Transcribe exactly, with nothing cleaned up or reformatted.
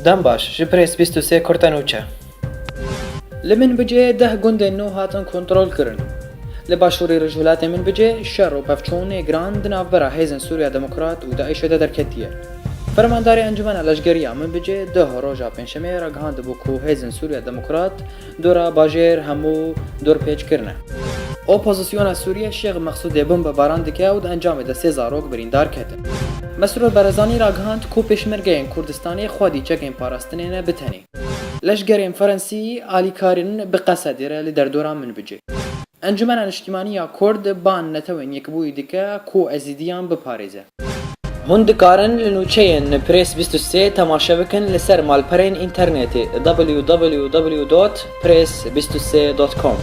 Dem baş, ji Press bîst û sê kurte nûçe. Li Minbicê deh gundên nû hatin kontrolkirin. Li başûrê Rojhilatê Minbicê şer û pevçûnê giran di navbera Hêzên Sûriya Demokrat û DAIŞê de derketiye. Fermandarê Encumena Leşkerî ya Minbicê duh roja Pêncşemê ragihandibû ku Hêzên Sûriya Demokrat dora bajêr hemû dorpêç kirine. Opozisyona Sûriye Şêx Mexsûdê bombebaran dike û di encamê de sê zarok birîndar ketin. Mesrûr Barzanî ragihand ku pêşmergeyên Kurdistanê xwedî çekên parastinê ne bi tenê. Leşkerên Ferensî alîkarîn bi Qesedê re li derdora Minbicê. Encumena Niştimanî ya Kurd ban netewên Yekbûyî dike ku Ezîdiyan biparêze. Hûn dikarin li nûçeyên Press bîst û sê temaşe bikin li ser malperên înternetê w w w dot press bîst û sê dot com.